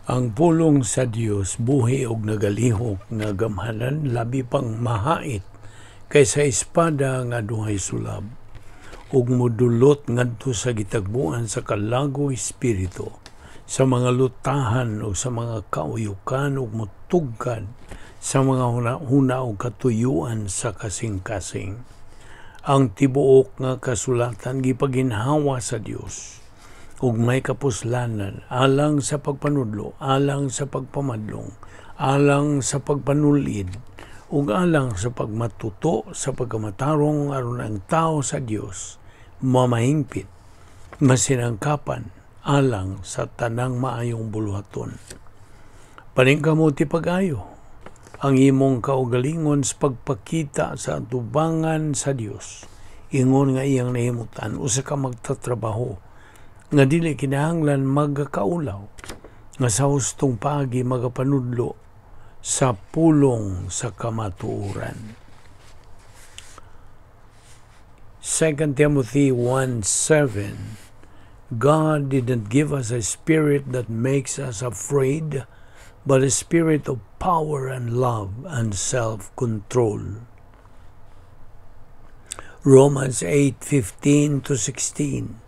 Ang pulong sa Dios buhi og nagalihok nga gamhanan, labi pang mahait kaysa espada nga duhay sulab, ug modulot ngadto sa gitagbuan sa kalag ug espiritu, sa mga lutahan o sa mga kauyukan, ug motugkad sa mga huna-huna ug katuyuan sa kasing-kasing. Ang tibuok nga kasulatan gipaginhawa sa Dios ug may kapuslanan alang sa pagpanudlo, alang sa pagpamadlong, alang sa pagpanulid, ug alang sa pagmatuto sa pagkamatarong, aron ang tao sa Dios mamahingpit, masinangkapan alang sa tanang maayong buluhaton. Paningkamoti pag-ayo ang imong kaugalingon sa pagpakita sa atubangan sa Dios ingon nga iyang nahimutan, usa ka magtatrabaho nga dili kinahanglan magakaulaw, nga sa hustong paagi magapanudlo sa pulong sa kamatuoran. 2 Timothy 1:7. God did not give us a spirit that makes us afraid, but a spirit of power and love and self-control. Romans 8:15 to 16.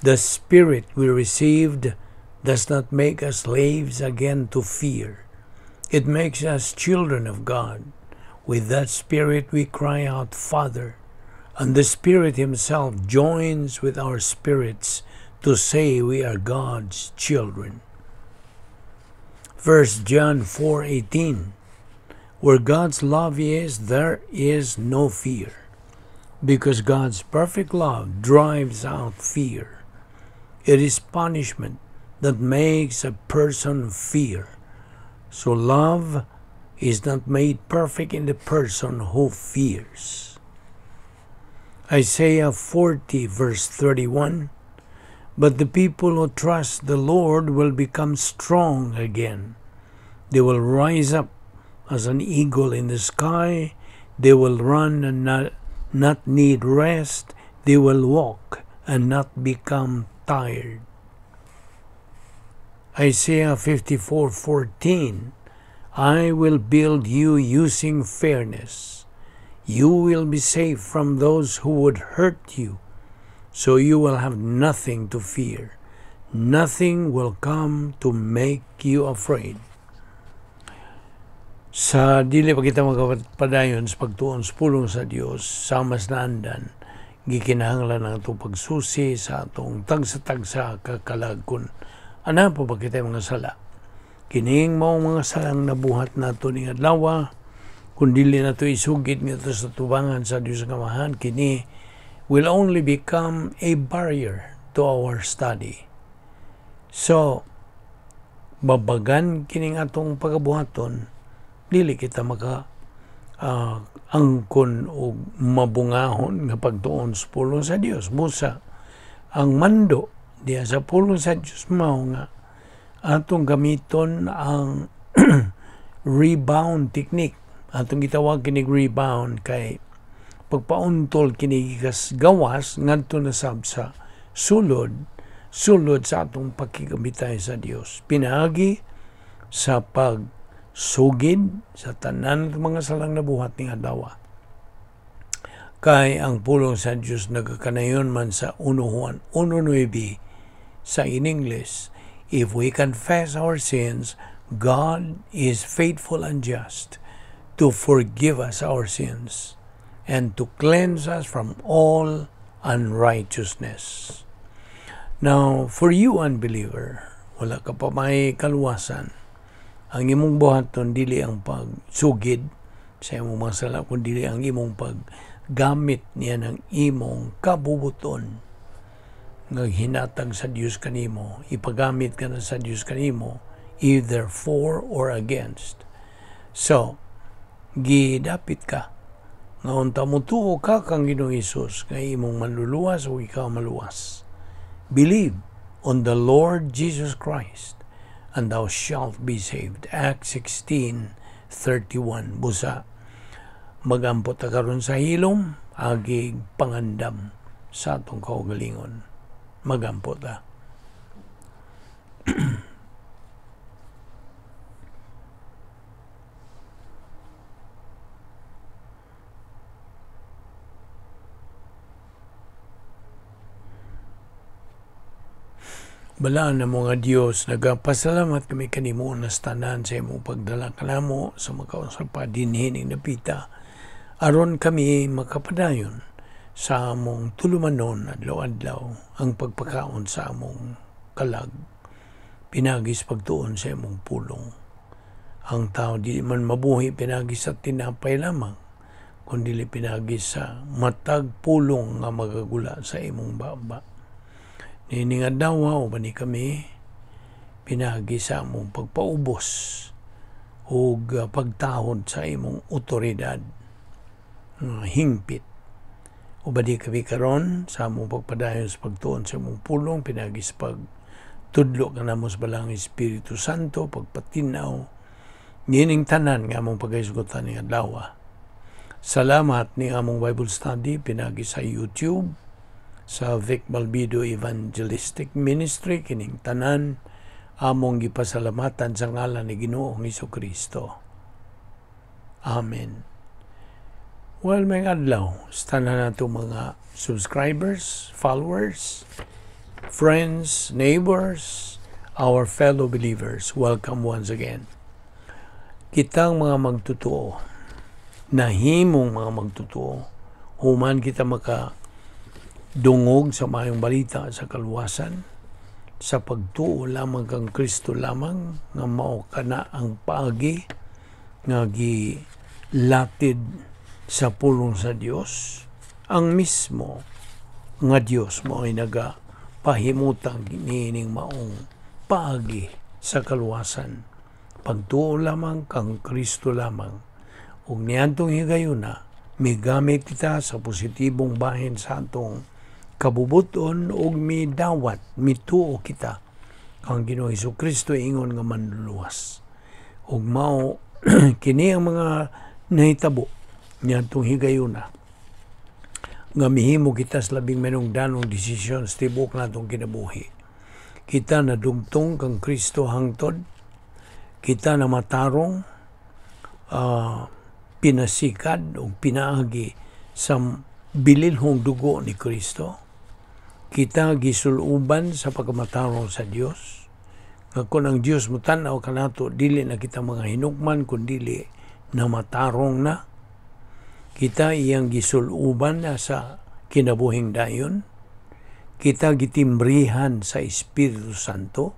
The spirit we received does not make us slaves again to fear. It makes us children of God. With that spirit we cry out, "Father." And the Spirit Himself joins with our spirits to say we are God's children. 1 John 4:18. Where God's love is, there is no fear, because God's perfect love drives out fear. It is punishment that makes a person fear. So love is not made perfect in the person who fears. Isaiah 40 verse 31. But the people who trust the Lord will become strong again. They will rise up as an eagle in the sky. They will run and not need rest. They will walk and not become tired. Isaiah 54:14. I will build you using fairness. You will be safe from those who would hurt you, so you will have nothing to fear. Nothing will come to make you afraid. Sa dili pa kita magpadayon sa pagtuon sa pulong sa Dios, sa mas naandan, gikinahanglan ang atong pagsusi sa atong tagsa-tagsa ka kalag kung ana pa ba kita mga sala. Kining mao mga salang nabuhat nato ning adlaw, kung dili nato isugid ngadto sa tubangan sa Dios nga Amahan, kini will only become a barrier to our study. So, babagan kining atong pagabuhaton, dili kita maka angkon og mabungahon nga pagtuon sa pulong sa Dios. Busa ang mando diya sa pulong sa Dios mao nga atong gamiton ang rebound technique. Atong gitawag kinig rebound kay pagpauntol kini gikas gawas ngadto na sab sa sulod, sulod sa atong pakigabitay sa Dios pinaagi sa pagsugid sa tanan mga salang nabuhat ning adlaw. Kay ang pulong sa Dios nagakanayon man sa 1 Juan 1:9 sa in English, "If we confess our sins, God is faithful and just to forgive us our sins and to cleanse us from all unrighteousness." Now, for you unbeliever, wala ka pa may kaluwasan. Ang imong buhaton dili ang pagsugid sa imong mga sala, kundi ang imong paggamit niya ng imong kabubuton nga hinatag sa Dios kanimo, ipagamit ka na sa Dios kanimo, either for or against. So, gidapit ka nga unta motuo ka kang Ginoong Hesus nga imong manluluwas o ikaw maluwas. Believe on the Lord Jesus Christ and thou shalt be saved. Acts 16:31. Busa magampo ta karon sa hilom agig pangandam sa atong kaugalingon. Magampo ta. Balaan na mga Dios, nagapasalamat kami kanimo nas tanan sa imong pagdala kanamo sa makausap pa dinhi ning napita aron kami makapadayon sa among tulumanon adlaw-adlaw ang pagpakaon sa among kalag pinagi sa pagtuon sa imong pulong. Ang tao di man mabuhi pinagi sa tinapay lamang, kundi pinagi sa matag pulong nga magagula sa imong baba. Niining adlaw, uban ni kami pinagi sa among pagpaubos ug pagtahod sa imong otoridad nga hingpit. Uban ni kami karon sa among pagpadayon sa pagtuon sa imong pulong pinagi sa pagtudlo kanamo sa Balaang Espiritu Santo, pagpatinaw niining tanan nga among paghisgutan ning adlaw. Salamat ni among Bible study pinagi sa YouTube sa Vic Balbido Evangelistic Ministry. Kining tanan among gipasalamatan sa ngalan ni Ginoong Kristo. Amen. Well, may adlaw sa tanan nato mga subscribers, followers, friends, neighbors, our fellow believers, welcome once again. Kitang mga magtutuo, nahimong mga magtutuo, human kita maka dungog sa maayong balita sa kaluwasan, sa pagtuo lamang kang Kristo lamang nga mao kana ang paagi nga gilatid sa pulong sa Dios. Ang mismo nga Dios mo ay naga pahimutang niining maong paagi sa kaluwasan, pagtuo lamang kang Kristo lamang. Ug niadtong higayuna, migamit kita sa positibong bahin sa atong kabubuton ug midawat, mituo kita kang Ginoong Kristo ingon nga manluluwas. Ug mao kini ang mga nahitabo niadtong higayuna nga mihimo kita sa labing manungdanong desisyon sa tibuok natong kinabuhi. Kita nadugtong kang Kristo hangtod, kita na matarong pinasikad o pinaagi sa bililhong dugo ni Kristo. Kita gisuluban sa pagkamatarong sa Dios. Nga kung ang Dios mutanaw kanato, dili na kita mga hinukman, kundili na matarong na. Kita iyang gisuluban na sa kinabuhing dayon. Kita gitimbrihan sa Espiritu Santo.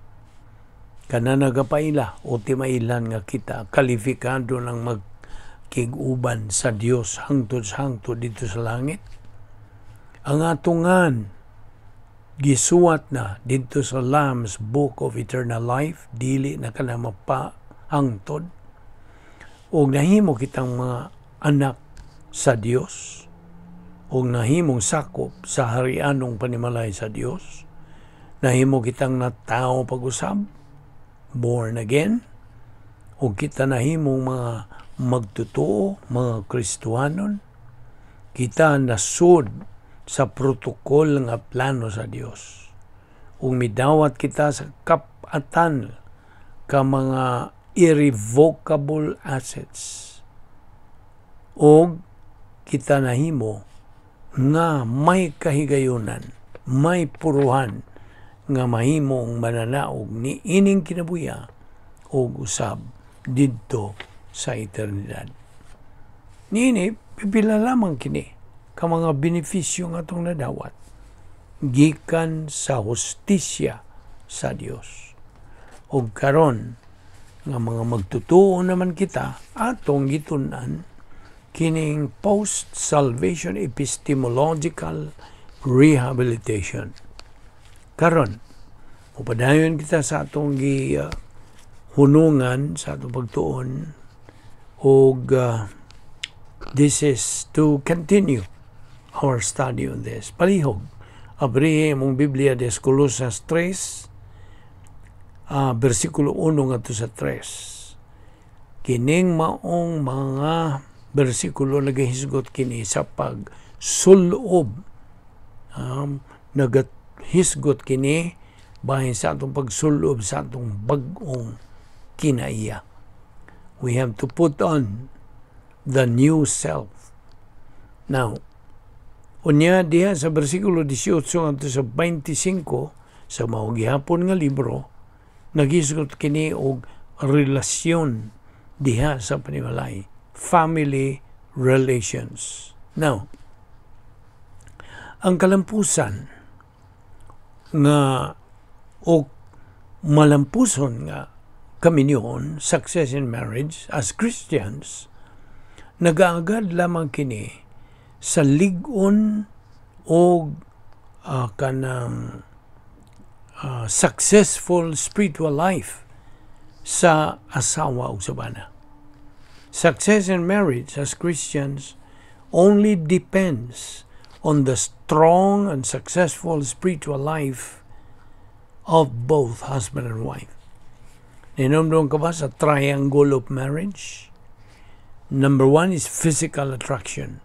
Kana nagapaila o timailan nga kita kalifikado ng magkig-uban sa Dios hangtod sa hangtod dito sa langit. Ang atungan gisuwat na dito sa Lamb's Book of Eternal Life, dili na kana mapahangtod. Og nahimo kitang mga anak sa Dios og nahimong sakop sa harianong panimalay sa Dios. Nahimo kitang natao pag-usab, born again, ug kita nahimong mga magtotoo, mga Kristohanon. Kita nasud sa protokol nga plano sa Dios. Ug midawat kita sa kapatan ka mga irrevocable assets. Og kita nahimo nga may kahigayunan, may puruhan nga mahimong mananaog ni ining kinabuya og usab didto sa eternidad. Niini, pipila lamang kini ka mga benepisyo nga atong nadawat gikan sa hustisya sa Dios. Og karon nga mga magtutuo naman kita, atong gitun-an kining post-salvation epistemological rehabilitation. Karon, upadayon kita sa atong gi hunungan sa atong pagtuon og this is to continue our study on this. Palihog, abrihe imong Biblia des Colosas 3, versikulo 1 ngadto sa 3. Kining maong mga bersikulo nagahisgot kini sa pagsulob. Nagahisgot kini bahin sa atong pagsulob sa atong bag-ong kinaiya. We have to put on the new self. Now, unya diha sa bersikulo 18 ngadto sa 25, Sa mao gihapon nga libro, naghisgot kini og relasyon diha sa panimalay, family relations. Now, ang kalampusan nga o malampuson nga kaminyoon, success in marriage as Christians, nagaagad lamang kini sa lig-on o kanang successful spiritual life sa asawa o sa bana. Success in marriage as Christians only depends on the strong and successful spiritual life of both husband and wife. Ninomdom ka ba sa triangle of marriage? Number one is physical attraction.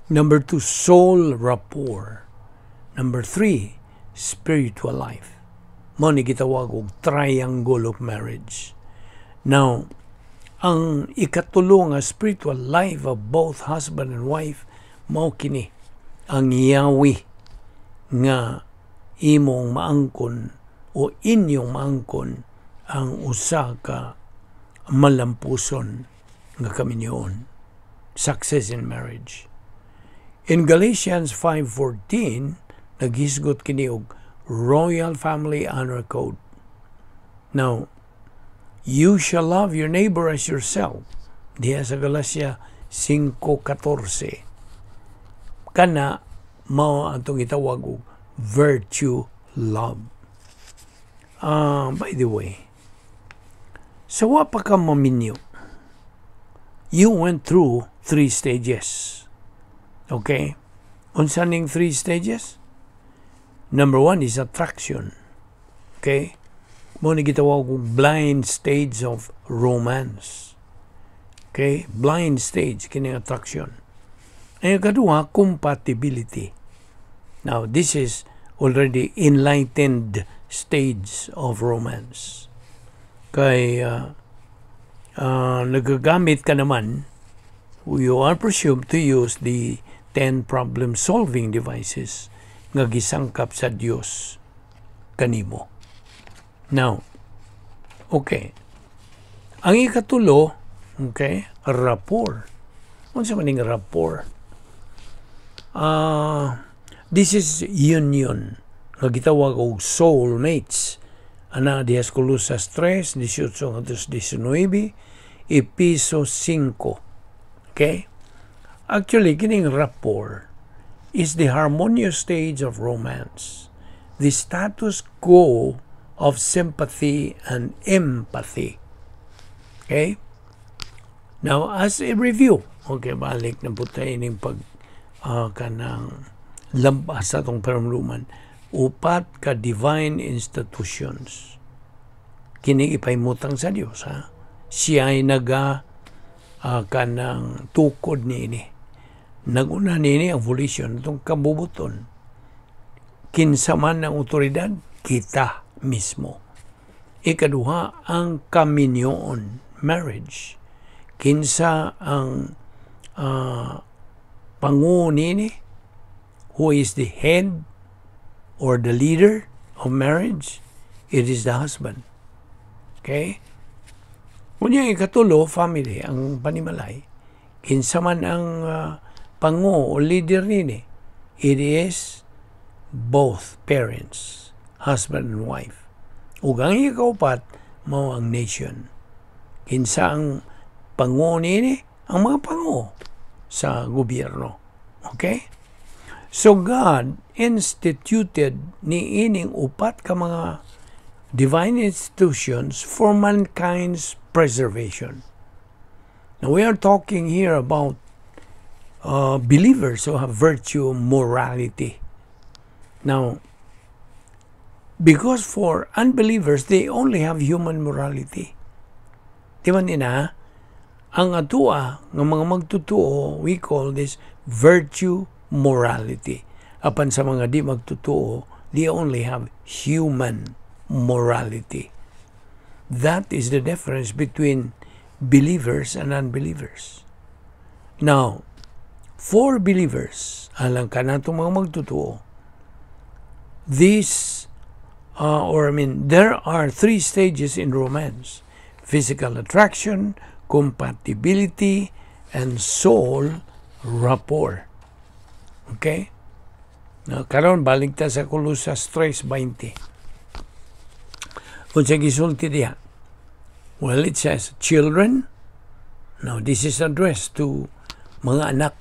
Number two, soul rapport. Number three, spiritual life. Mao ni gitawag og triangle of marriage. Now, ang ikatulo nga spiritual life of both husband and wife, mao kini ang yawi nga imong maangkon o inyong maangkon ang usa ka malampuson nga kaminyoon. Success in marriage. In Galatians 5:14, naghisgot kini og Royal Family Honor Code. Now, you shall love your neighbor as yourself. Diha sa Galatia 5:14. Kana mao atong gitawag og virtue love. By the way, sa wa pa ka maminyo, you went through three stages. Okay? Unsa ning three stages? Number one is attraction. Okay? Mao ni gitawag og blind stage of romance. Okay? Blind stage kini attraction. Ang ikaduha, compatibility. Now, this is already enlightened stage of romance. Kay nagagamit ka naman, you are presumed to use the 10 problem-solving devices nga gisangkap sa Dios kanimo. Now, okay. Ang ikatulo, okay, rapport. Unsa man ning rapport? This is union nga gitawag og soulmates. Ana diha sa Colosas 3, 18 ngadto 19, Epeso 5. Okay? Actually, kining rapport is the harmonious stage of romance, the status quo of sympathy and empathy. Okay? Now, as a review, okay, balik na po tayo ining pag kanang lampas sa atong panumduman, upat ka divine institutions. Kini ipahimutang sa Dios, ha? Siya ay naga kanang tukod niini. Naguna niini ang volition, itong kabubuton. Kinsa man ang otoridad, kita mismo. Ikaduha, ang kaminyoon, marriage. Kinsa ang pangu niini, who is the head or the leader of marriage? It is the husband. Okay? Unya ikatulo, family, ang panimalay. Kinsa man ang pangu o leader nini, it is both parents, husband and wife. Ug ang ikaupat, mao ang nation. Kinsa ang pangu nini? Ang mga pangu sa gobyerno. Okay? So God instituted ni ining upat ka mga divine institutions for mankind's preservation. Now we are talking here about believers who have virtue morality. Now, because for unbelievers, they only have human morality. Di ba nina? Ang atua nga mga magtutuo, we call this virtue morality. Apan sa mga di magtutuo, they only have human morality. That is the difference between believers and unbelievers. Now, for believers, alang kanatong mga magtutuo, these or I mean, there are three stages in romance: physical attraction, compatibility, and soul rapport. Okay? Now, karon balik ta sa Colosas 3:20. Unsa gisulti diha? Well, it says, "Children," now this is addressed to mga anak.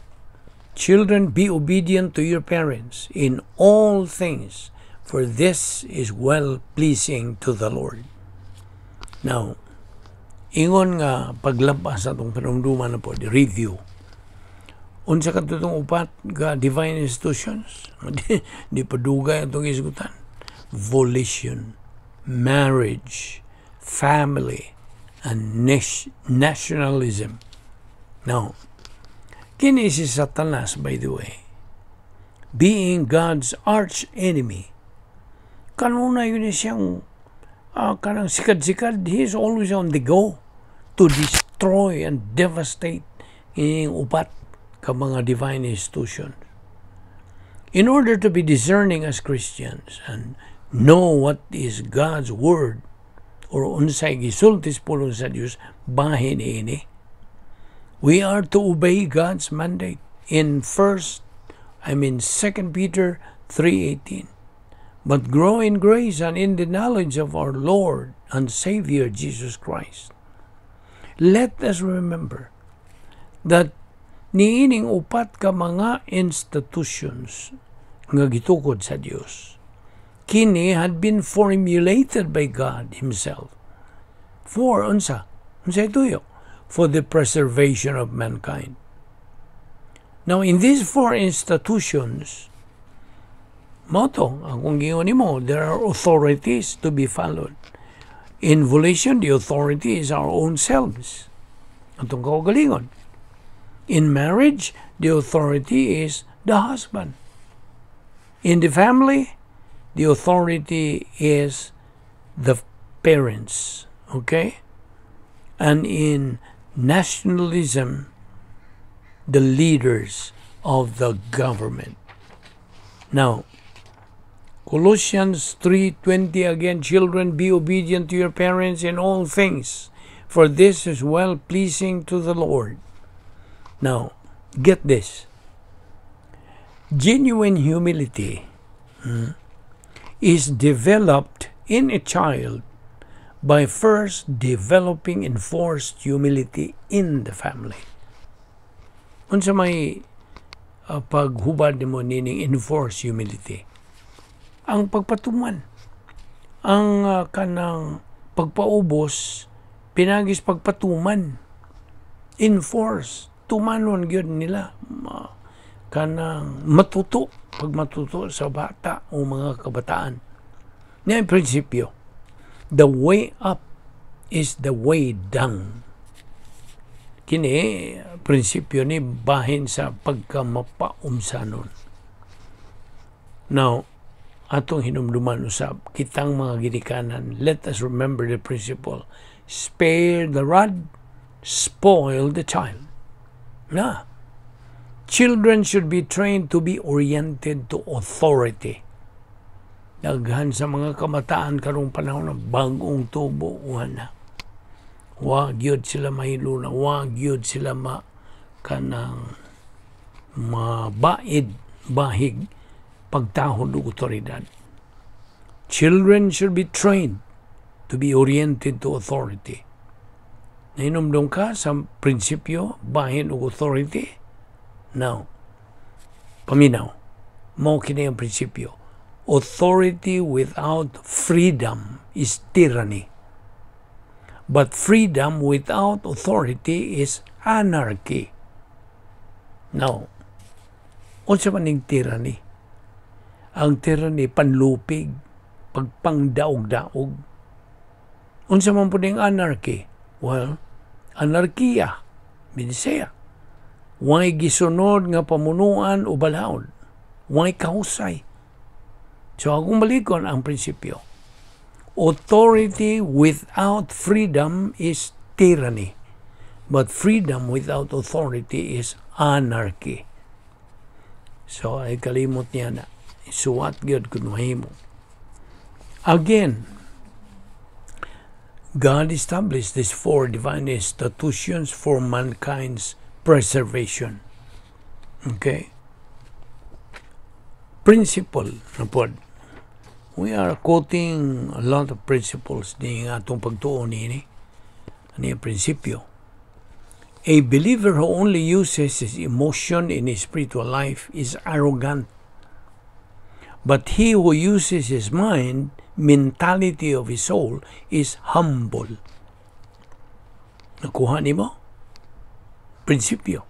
"Children, be obedient to your parents in all things, for this is well pleasing to the Lord." Now, ingon nga paglabas sa atong panumduman na po, the review. Unsa katong upat ka divine institutions? Di pa dugay atong isgutan. Volition, marriage, family, and nationalism. Now, kini si Satanas, by the way, being God's arch enemy, kanunay gyud siyang kanang sikad-sikad, he is always on the go to destroy and devastate ining upat ka mga divine institutions. In order to be discerning as Christians and know what is God's word or unsay gisulti sa pulong sa Dios bahin ini, we are to obey God's mandate in first, I mean, 2 Peter 3:18. "But grow in grace and in the knowledge of our Lord and Savior Jesus Christ." Let us remember that niining upat ka mga institutions nga gitukod sa Dios, kini had been formulated by God Himself. For unsa? Unsa tuyo? For the preservation of mankind. Now, in these four institutions, mao to, akong giingon nimo, there are authorities to be followed. In volition, the authority is our own selves. Atong kaugalingon. In marriage, the authority is the husband. In the family, the authority is the parents. Okay? And in nationalism, the leaders of the government. Now, Colossians 3:20 again, "Children, be obedient to your parents in all things, for this is well pleasing to the Lord." Now, get this. Genuine humility is developed in a child by first developing enforced humility in the family. Unsa may paghubad nimo nining enforced humility? Ang pagpatuman, ang kanang pagpaubos, pinagis pagpatuman, enforce, tumanon gyud nila, kanang matuto, pagmatuto sa bata o mga kabataan. Niya ang prinsipyo. The way up is the way down. Kini, prinsipyo ni bahin sa pagkamapaumsanon. Now, atong hinumduman usab kitang mga ginikanan, let us remember the principle: spare the rod, spoil the child. Na children should be trained to be oriented to authority. Daghan sa mga kamataan karong panahon na bagong tubo na wa gyud sila mahiluna, wa gyud sila ma kanang mabaid bahig pagtahod og otoridad. Children should be trained to be oriented to authority. Nahinumdum ka sa prinsipyo bahin og authority? Now, paminaw. Mao kini ang prinsipyo. Authority without freedom is tyranny. But freedom without authority is anarchy. Now, unsa man ning tyranny? Ang tyranny, panlupig, pagpangdaog-daog. Unsa man po ning anarchy? Well, anarkiya, binisaya. Way gisunod nga pamunuan o balaod. Way kahusay. So akong balikon ang prinsipyo. Authority without freedom is tyranny. But freedom without authority is anarchy. So ay kalimot niya na. Suwat gyud kun mahimo. Again, God established these four divine institutions for mankind's preservation. Okay? Principle na pod. We are quoting a lot of principles ni atong pagtuo niini. Ano yung prinsipyo? A believer who only uses his emotion in his spiritual life is arrogant. But he who uses his mind, mentality of his soul, is humble. Nakuha nimo? Prinsipyo.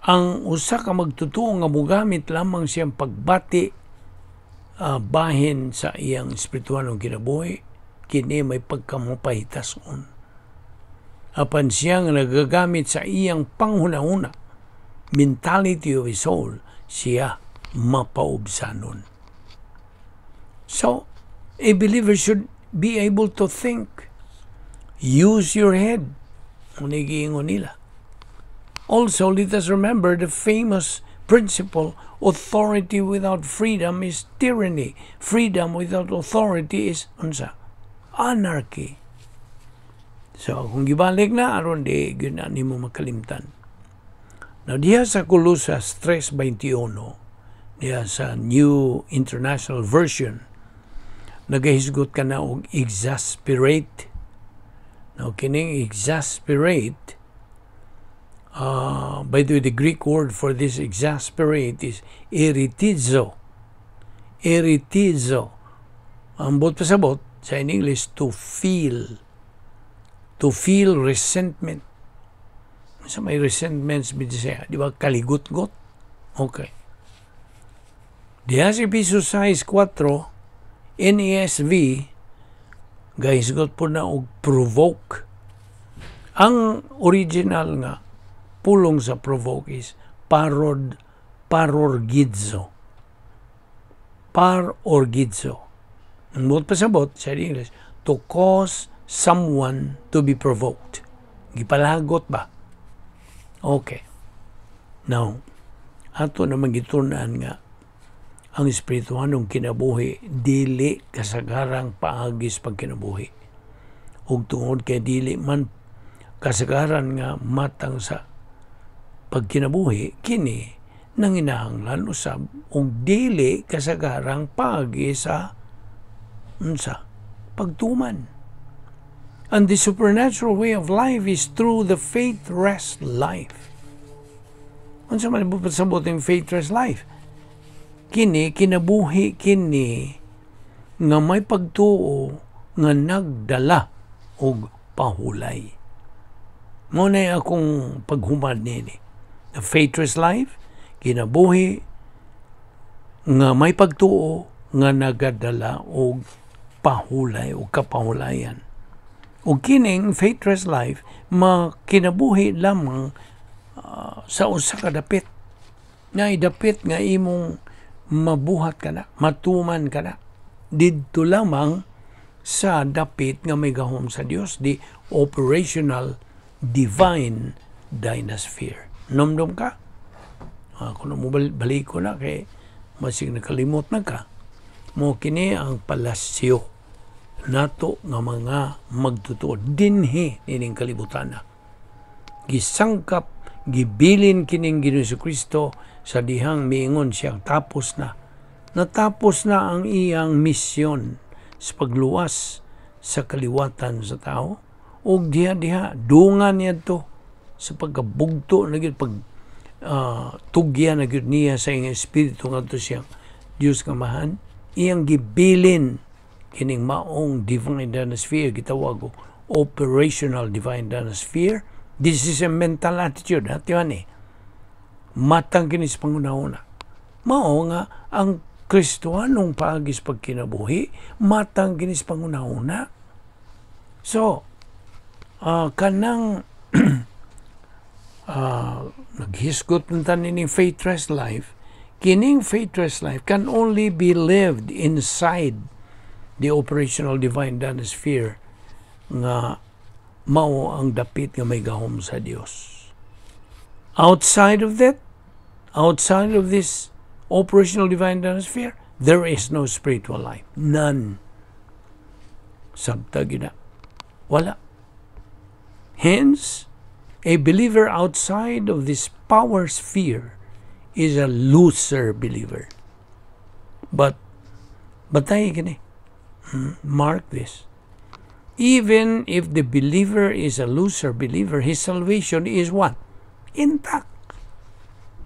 Ang usa ka magtutuo nga mogamit lamang siyang pagbati bahin sa iyang espiritualong kinabuhi, kini may pagkamapahitason. Apan siya nga nagagamit sa iyang panghunahuna, mentality of his soul, siya mapaubsanon. So, a believer should be able to think. Use your head. Giingon nila. Also, let us remember the famous principle: authority without freedom is tyranny. Freedom without authority is unsa? Anarchy. So, kung gibalik na, aron di gyud na nimo makalimtan. Now, diha sa Colosas 3.21, diha sa New International Version, nagahisgot ka na og exasperate. Now, kining exasperate, by the way, the Greek word for this exasperate is eritizo. Eritizo. Ang buot pasabot, sa in English, to feel. To feel resentment. Sa may resentments, siya, di ba, kaligot-got? Okay. Diha sa Epeso 6.4, NASB, gahisgot pod na og provoke. Ang original nga pulong sa provoke is parorgizo. Parorgizo. Ang buot pasabot sa English, to cause someone to be provoked. Gipalagot ba? Okay. Now, ato naman gitun-an nga ang espirituhanong kinabuhi dili kasagarang paagis pagkinabuhi. Ug tungod kay dili man kasagaran nga matang sa pagkinabuhi, kini nanginahanglan usab og dili kasagarang paagi sa unsa? Pagtuman. And the supernatural way of life is through the faith rest life. Unsa man pasabot yung faith rest life? Kini kinabuhi kini nga may pagtuo nga nagdala og pahulay. Mao na akong paghumad nini. The faithless life, kinabuhi nga may pagtuo nga nagadala og pahulay o kapahulayan. O kining faithless life makinabuhi lamang sa usa ka dapit nga idapit nga imong mabuhat ka na, matuman ka na. Didto lamang sa dapit nga may gahom sa Dios, the operational divine dynasphere. Nomdom ka? Kung mo balik ko na kay masig nakalimot na ka. Mo kini ang palasyo nato nga mga magtutuo dinhi nining kalibutan na. Gisangkap, gibilin kining Ginoo Kristo sa dihang miingon siyang tapos na. Natapos na ang iyang misyon sa pagluwas sa kaliwatan sa tao. Ug diha-diha dungan niya to sa pagkabugto na gyud, pag tugyan na gyud niya sa iyang espiritu ngadto siyang Dios nga Amahan, iyang gibilin kining maong divine dynasphere, gitawag og operational divine dynasphere. This is a mental attitude, ha, tiyan eh. Matang kini sa pangunahuna. Mao nga ang Kristohanong paagis pagkinabuhi, matang kini sa pangunahuna. So, kanang naghisgot ng tanin ning faithless life, kining faithless life can only be lived inside the operational divine sphere nga mao ang dapit nga may gahom sa Dios. Outside of that, outside of this operational divine sphere, There is no spiritual life. None. Sabta gina. Wala. Hence, a believer outside of this power sphere is a loser believer. But, batay kini. Mark this. Even if the believer is a loser believer, his salvation is what? Intact.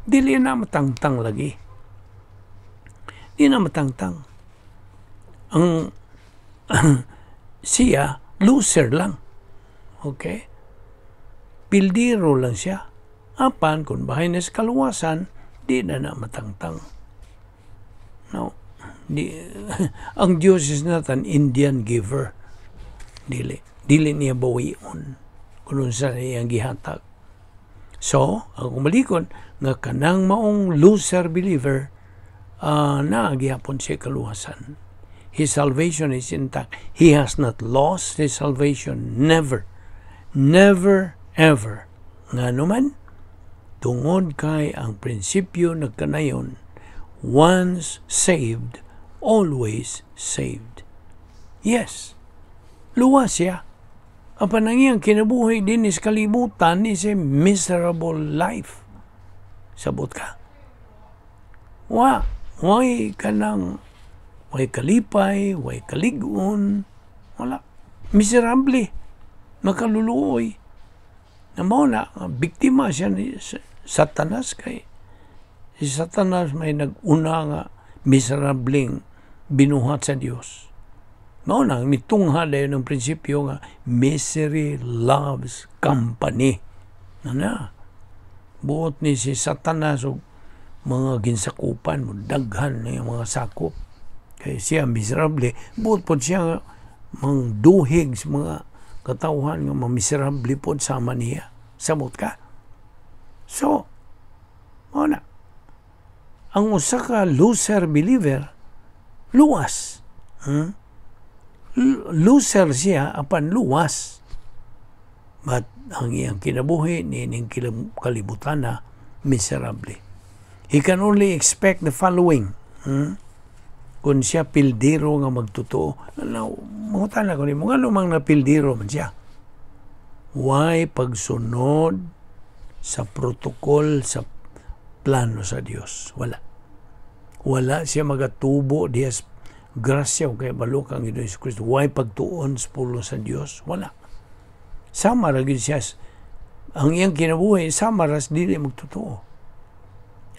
Dili na matangtang lagi. Di na matangtang. Ang siya, loser lang. Okay? Pildiro lang siya. Apan, kung bahin na sa kaluwasan, di na na matangtang. No. Di, ang Diyos is not an Indian giver. Dili. Dili niya bawion kung unsa iyang gihatag. So, ang kumalikon, nga kanang maong loser believer, na gihapon siya kaluwasan. His salvation is intact. He has not lost his salvation. Never. Never, ever. Nga naman, tungod kay ang prinsipyo nagkanayon, once saved, always saved. Yes, luwas siya. Apan ang iyang kinabuhi din is kalibutan is a miserable life. Sabot ka. Wa, way kanang, way kalipay, way kalig-on, wala. Miserable. Makaluluoy. Na mao na, biktima siya ni Satanas kay si Satanas may nag-una nga miserableng binuhat sa Dios. Mao na, mitungha dayon ng prinsipyo nga misery loves company. Na na. Buot ni si Satanas og mga ginsakupan mo, daghan na yung mga sakop. Kay siya miserable, buot pod siya nga mangduhig sa mga katawhan nga mamiserable pod sama niya. Samot ka. So, mao na. Ang usa ka loser believer, luwas. Loser siya apan luwas. But ang iyang kinabuhi niining kalibutan na miserable. He can only expect the following. Kung siya pildiro nga magtotoo, ano, mangutan ko nimo, ngano mang napildiro man siya? Why pagsunod sa protocol sa plano sa Dios? Wala. Wala siya magatubo diya sa grasya o kay balok ang Ginoong Kristo. Why pagtuon sa pulong sa Dios? Wala. Sama ra gyud siya. Ang iyang kinabuhi, sama ra sa dili magtotoo.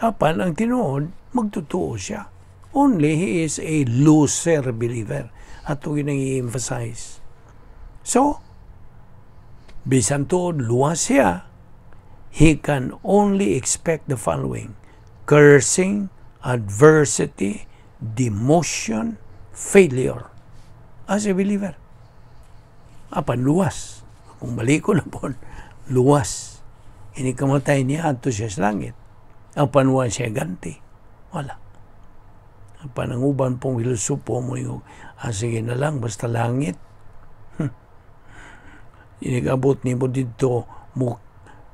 Apan ang tinuod, magtotoo siya. Only he is a loser believer. Ato ginang i-emphasize. So, bisan tuod luwas siya, he can only expect the following: cursing, adversity, demotion, failure as a believer. Apan luwas. Kung baliko na po, luwas. Ini kamatay niya, adto siya sa langit. Apan wa siya ganti. Wala. Apan ang uban pong filosopo mo yung, ah, sige na lang, basta langit. Inigabot nimo didto mo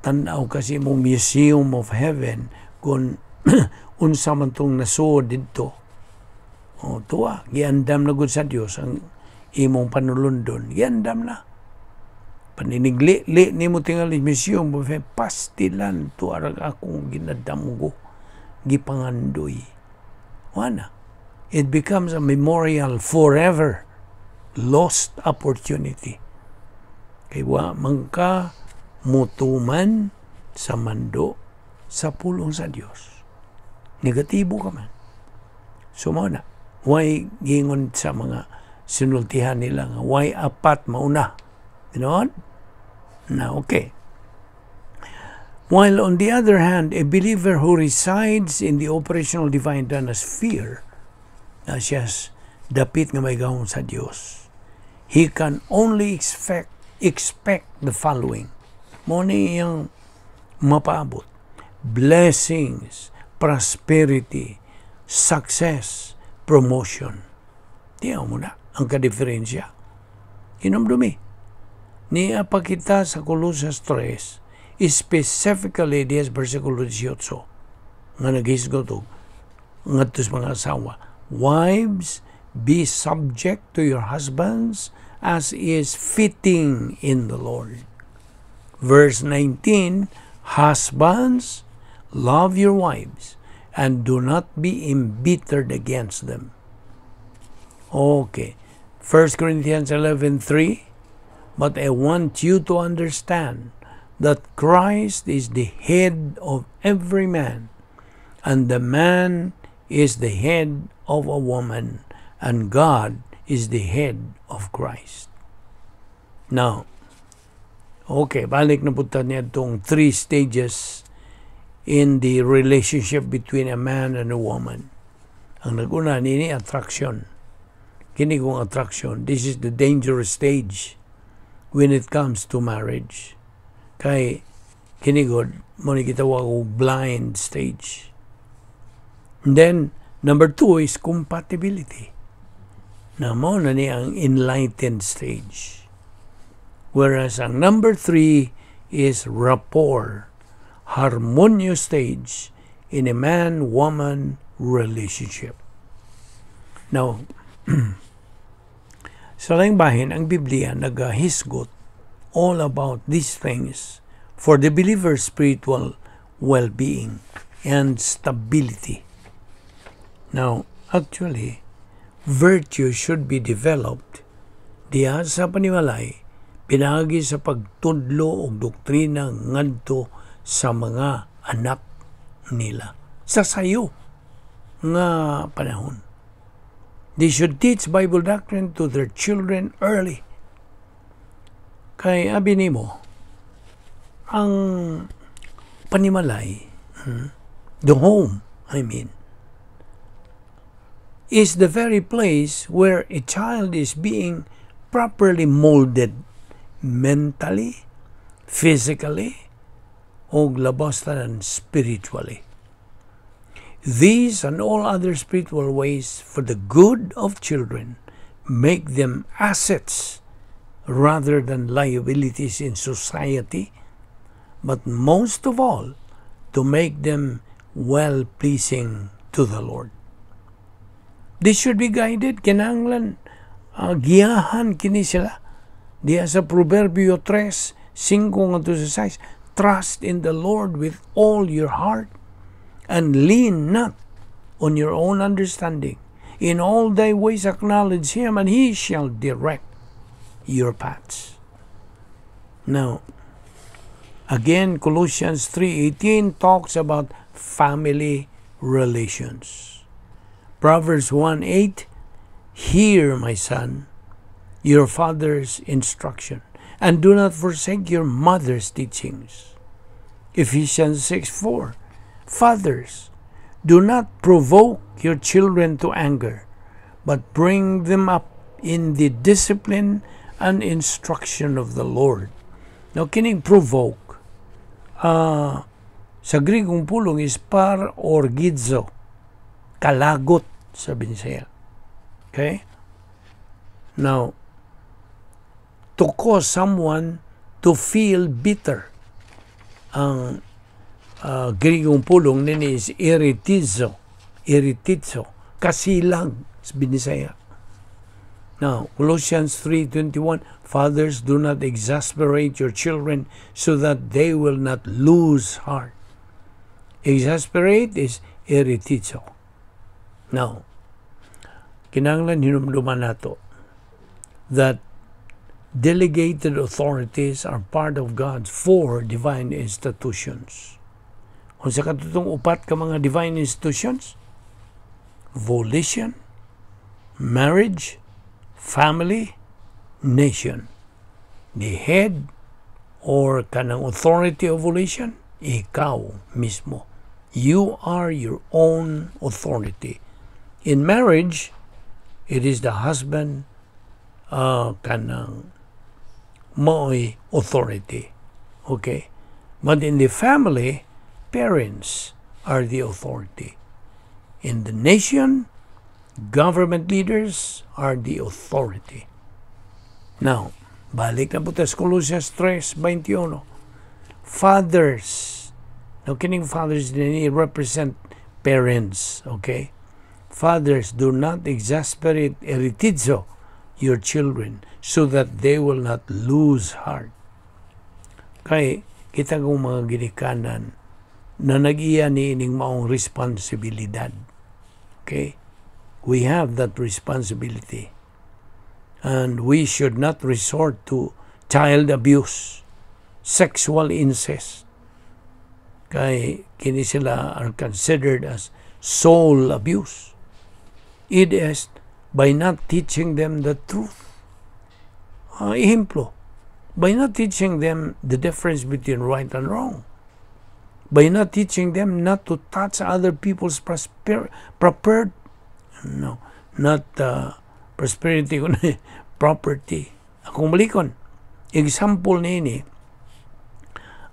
tanaw kasi mo Museum of Heaven kung unsa man tong nasuod didto. O, tuwa, giandam na gud sa Dios ang imong panulundon. Giandam na. Paninigli-li nimo tingali Museum of Heaven, pastilan tuwa ra akong ginadamgo, gipangandoy. Wala. It becomes a memorial forever. Lost opportunity. Kay wa man ka mutuman sa mando sa pulong sa Dios. Negatibo ka man. So mao na. Why gingon sa mga sinultihan nila nga why apat mauna? You know? Na okay. While on the other hand, a believer who resides in the operational divine dana sphere, na siya dapit nga may gahom sa Dios, he can only expect the following. Mao ni iyang mapaabot. Blessings, prosperity, success, promotion. Tiyaw mo na ang kadiferensya. Hinumdumi. Niya pa kita sa Colosas 3, specifically diya sa versikulo 18, nga naghisgot og ngadto sa mga asawa, Wives, be subject to your husbands as is fitting in the Lord. Verse 19, husbands, love your wives and do not be embittered against them. Okay. 1 Corinthians 11:3. But I want you to understand that Christ is the head of every man, and the man is the head of a woman, and God is the head of Christ. Now, okay, balik na pud ta niadtong three stages in the relationship between a man and a woman. Ang naguna nini, attraction. Kini kung attraction, this is the dangerous stage when it comes to marriage. Kay kini gud mao ni gitawag og blind stage. And then number two is compatibility. Na mao na ni ang enlightened stage. Whereas ang number three is rapport, harmonious stage in a man-woman relationship. Now, sa laing bahin, ang Biblia nagahisgot all about these things for the believer's spiritual well-being and stability. Now, actually, virtue should be developed diha sa panimalay pinaagi sa pagtudlo og doktrina ngadto sa mga anak nila sa sayo nga panahon. They should teach Bible doctrine to their children early. Kay abi nimo, ang panimalay, the home, I mean, is the very place where a child is being properly molded mentally, physically, o labas tanan spiritually. These and all other spiritual ways for the good of children make them assets rather than liabilities in society, but most of all, to make them well pleasing to the Lord. This should be guided, kinahanglan giyahan kini sila. Diya sa Proverbio 3, 5 ngadto sa 6, "Trust in the Lord with all your heart and lean not on your own understanding. In all thy ways acknowledge him, and he shall direct your paths." Now, again, Colossians 3:18 talks about family relations. Proverbs 1:8, "Hear, my son, your father's instruction, and do not forsake your mother's teachings." Ephesians 6:4, "Fathers, do not provoke your children to anger, but bring them up in the discipline and instruction of the Lord." Now, kining provoke, sa Grigong pulong is parorgizo, kalagot sa Binisaya. Okay? Now, to cause someone to feel bitter. Ang Grigong pulong nini is iritizo. Iritizo. Kasilag sa Binisaya. Now, Colossians 3:21, "Fathers, do not exasperate your children so that they will not lose heart." Exasperate is iritizo. Now, kinahanglan hinumduman nato that delegated authorities are part of God's four divine institutions. Unsa katong upat ka mga divine institutions? Volition, marriage, family, nation. The head or kanang authority of volition, ikaw mismo. You are your own authority. In marriage, it is the husband kanang maoy authority. Okay? But in the family, parents are the authority. In the nation, government leaders are the authority. Now, balik na pud ta sa Colossians 3:21. Fathers, now kining fathers ni represent parents, okay? Fathers, do not exasperate, eritizo, your children so that they will not lose heart. Kay kita kong mga ginikanan na nag-iya ni ining maong responsibilidad. Okay? We have that responsibility. And we should not resort to child abuse, sexual incest. Kay kini sila are considered as soul abuse. It is by not teaching them the truth. Ehemplo, by not teaching them the difference between right and wrong, by not teaching them not to touch other people's proper, no, not prosperity, kundi property. Akong balikon. Example niini,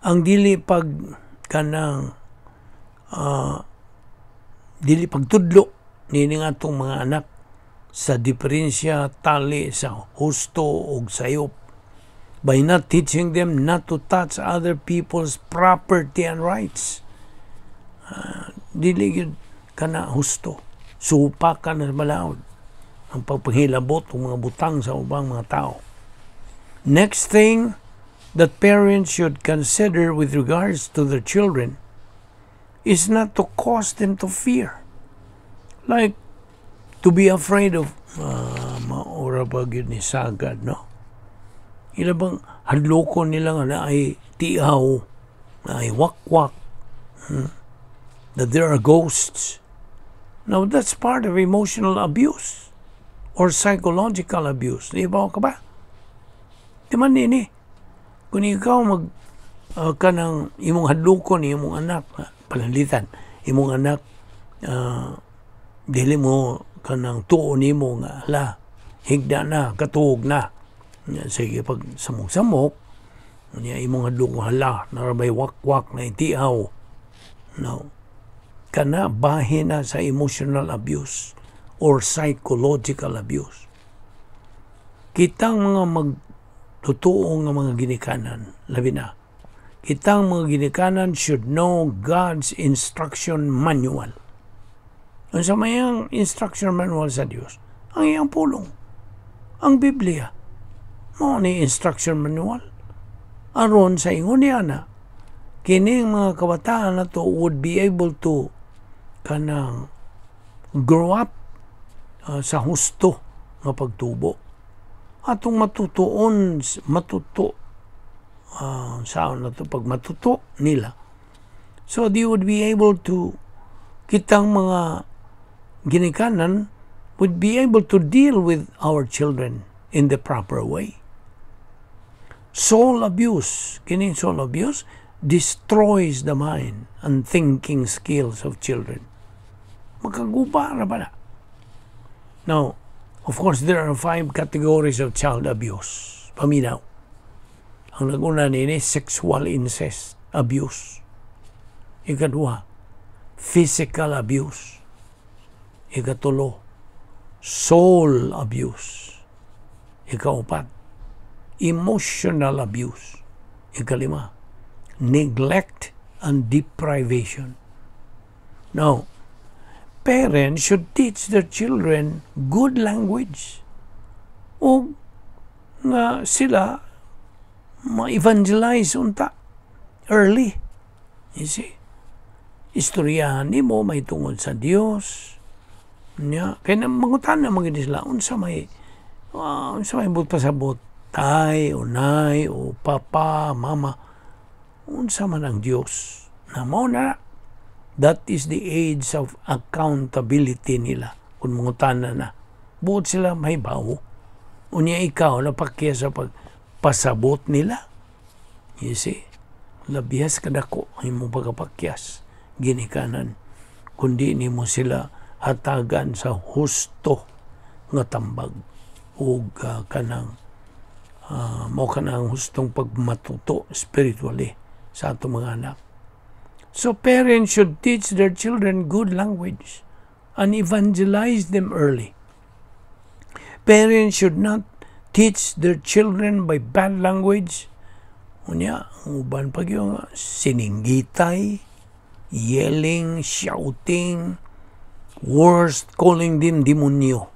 ang dili pag kanang dili pagtudlo niini nga atong mga anak sa diferensya tali sa husto ug sayop, by not teaching them not to touch other people's property and rights. Dili gyud kana husto. Supak ka na balaod ang pagpanghilabot ng mga butang sa ubang mga tao. Next thing that parents should consider with regards to their children is not to cause them to fear. Like, to be afraid of, maura ba gyud ni sagad, no? Ila bang hadlokon nila nga naay tiaw, naay wakwak, That there are ghosts. Now, that's part of emotional abuse or psychological abuse. Di ba ka ba? Di man nini. Kung ikaw mag kanang imong hadlokon imong anak, pananglitan, imong anak dili mo kanang tuo nimo nga ala higda na, katuog na. Sige pag samok-samok, niya imong hadlokon, hala, naa ray wakwak, na tiaw. No. Kana bahin na sa emotional abuse or psychological abuse. Kitang mga magtotoo nga mga ginikanan, labi na, kitang mga ginikanan should know God's instruction manual. Unsa may ang instruction manual sa Dios? Ang iyang pulong. Ang Biblia. Mao ni instruction manual. Aron sa ingon niya na, kining mga kabataan na to would be able to kanang grow up sa husto nga pagtubo. Atong matutuon, matuto, saan na to pag matuto nila. So they would be able to, kitang mga ginikanan would be able to deal with our children in the proper way. Soul abuse, kining soul abuse, destroys the mind and thinking skills of children. Makaguba na ba na? Now, of course, there are five categories of child abuse. Paminaw. Ang naguna nini, sexual incest abuse. Ikaduha, physical abuse. Ikatulo, soul abuse. Ikaupat, emotional abuse. Ikalima, neglect and deprivation. Now, parents should teach their children good language o nga sila ma-evangelize unta early. You see? Istoryahan nimo may tungod sa Dios. Nya, kay na mangutan na mga sila unsa may buot pasabot, tay o nay o papa, mama, unsa man ang Dios na mao na. That is the age of accountability nila. Kung mangutana na, buot sila may bawo. Unya ikaw napakya sa pagpasabot nila. You see? Labihas kadako ang imong pagkapakyas ginikanan kundi nimo sila hatagan sa husto nga tambag ug kanang mao kanang hustong pagmatuto spiritually sa atong mga anak. So parents should teach their children good language and evangelize them early. Parents should not teach their children by bad language. Unya, ang uban pag yung sininggitay, yelling, shouting, Worst, calling them demonyo,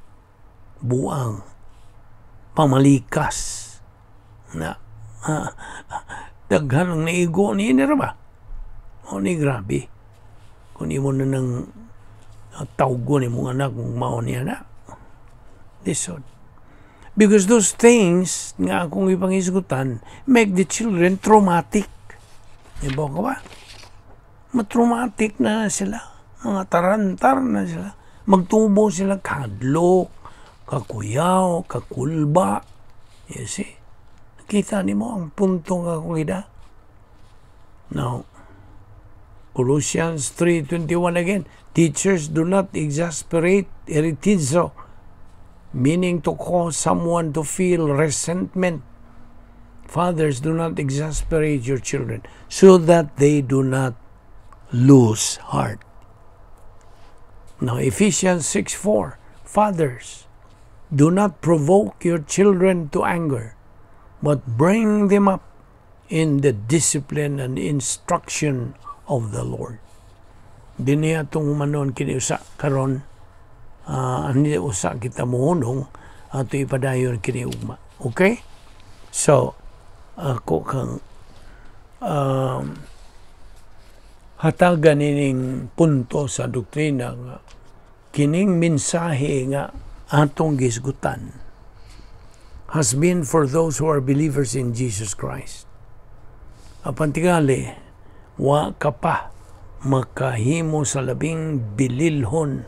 buang, pamalikas. Na, daghan ang naigo ni ini ba? O ni grabe. Kung imo na nang tawgon imong anak kung mao niya na. Lisod. Because those things nga akong ipangisgutan make the children traumatic. Iba ka ba? Matraumatic na sila. Mga tarantar na sila. Magtubo sila kahadlok, kakuyaw, kakulba. You see? Kita nimo ang punto nga akong ida. Now, Colossians 3:21 again, teachers, do not exasperate, eritizo, meaning to cause someone to feel resentment. Fathers, do not exasperate your children so that they do not lose heart. Now, Ephesians 6:4, fathers, do not provoke your children to anger, but bring them up in the discipline and instruction of the Lord. Dinhi atong humanon kini usa karon, ani usa kita mohunong, ato ipadayon kini ugma. Okay? So, ako kang hatagan ining punto sa doktrina nga kining mensahe nga atong gisgutan has been for those who are believers in Jesus Christ. Apan tingali, wa ka pa makahimo sa labing bililhon,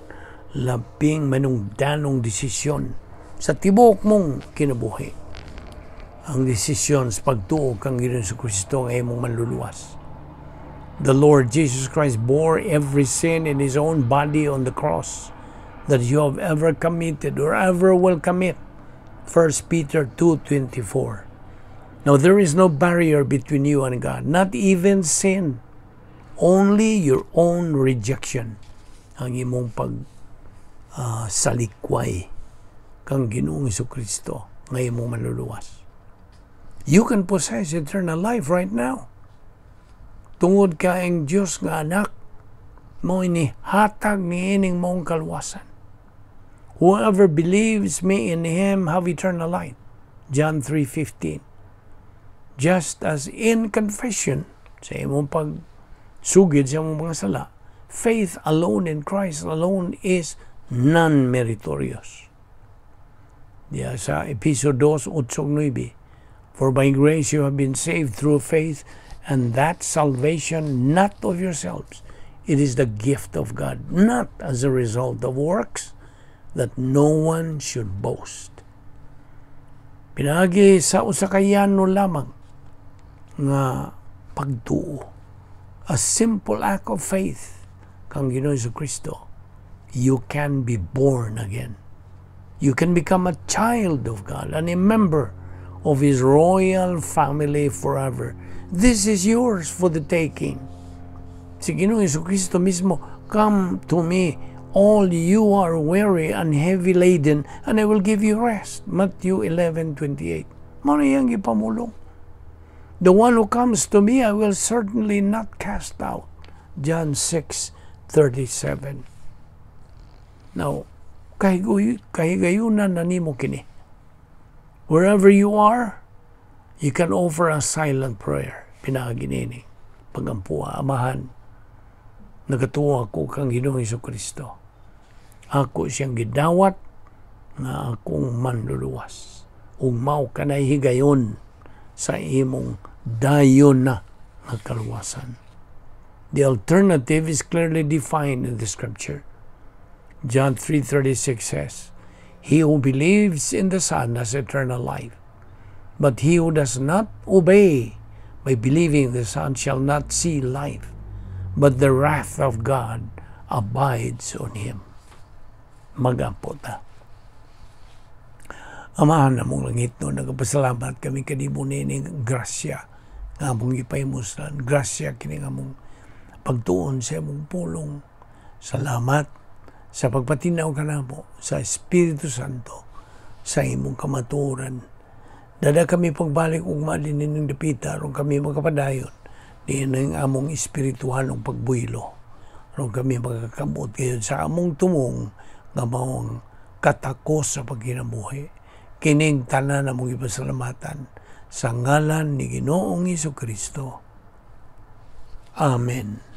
labing manungdanong desisyon sa tibuok mong kinabuhi. Ang desisyon sa pagtuo kang Ginoong Kristo ang imong manluluwas. The Lord Jesus Christ bore every sin in His own body on the cross that you have ever committed or ever will commit. 1 Peter 2:24. Now there is no barrier between you and God, not even sin. Only your own rejection ang imong pag salikway kang Ginoong Kristo nga imong manluluwas. You can possess eternal life right now. Tungod kay ang Diyos nga anak mo ini hatag niining mong kaluwasan. Whoever believes me, in him have eternal life. John 3:15. Just as in confession, sa imong pagsugid sa imong mga sala, faith alone in Christ alone is non-meritorious. Diya sa Episo 2:8-9, "For by grace you have been saved through faith, and that salvation not of yourselves. It is the gift of God, not as a result of works, that no one should boast." Pinaagi sa usa ka yano lamang nga pagtuo. A simple act of faith kang Ginoong Kristo, you can be born again. You can become a child of God and a member of His royal family forever. This is yours for the taking. Si Ginoong Kristo mismo, "Come to me, all you are weary and heavy laden, and I will give you rest." Matthew 11:28. Mao na iyang gipamulong. "The one who comes to me, I will certainly not cast out." John 6:37. Now, kahigayunan na nimo kini. Wherever you are, you can offer a silent prayer. Pinaagi nini. Pagampuha, Amahan, nagatuo ako kang Ginoong Kristo. Ako siyang gidawat nga akong manluluwas. Ug mao kanay higayon sa imong dayon na nga kaluwasan. The alternative is clearly defined in the scripture. John 3:36 says, "He who believes in the Son has eternal life. But he who does not obey by believing the Son shall not see life, but the wrath of God abides on him." Magampo ta. Amahan namong langitnon, nagapasalamat kami kanimo nining grasya nga among gipahimuslan. Grasya kini nga among pagtuon sa imong pulong. Salamat sa pagpatinaw kanamo sa Espiritu Santo sa imong kamatuoran. Dada kami pagbalik ugma niining dapita aron kami makapadayon niining among espirituhanong pagbuylo. Aron kami makakamot gayud sa among tumong nga maong katakos sa pagkinabuhi. Kining tanan among ipasalamatan sa ngalan ni Ginoong Kristo. Amen.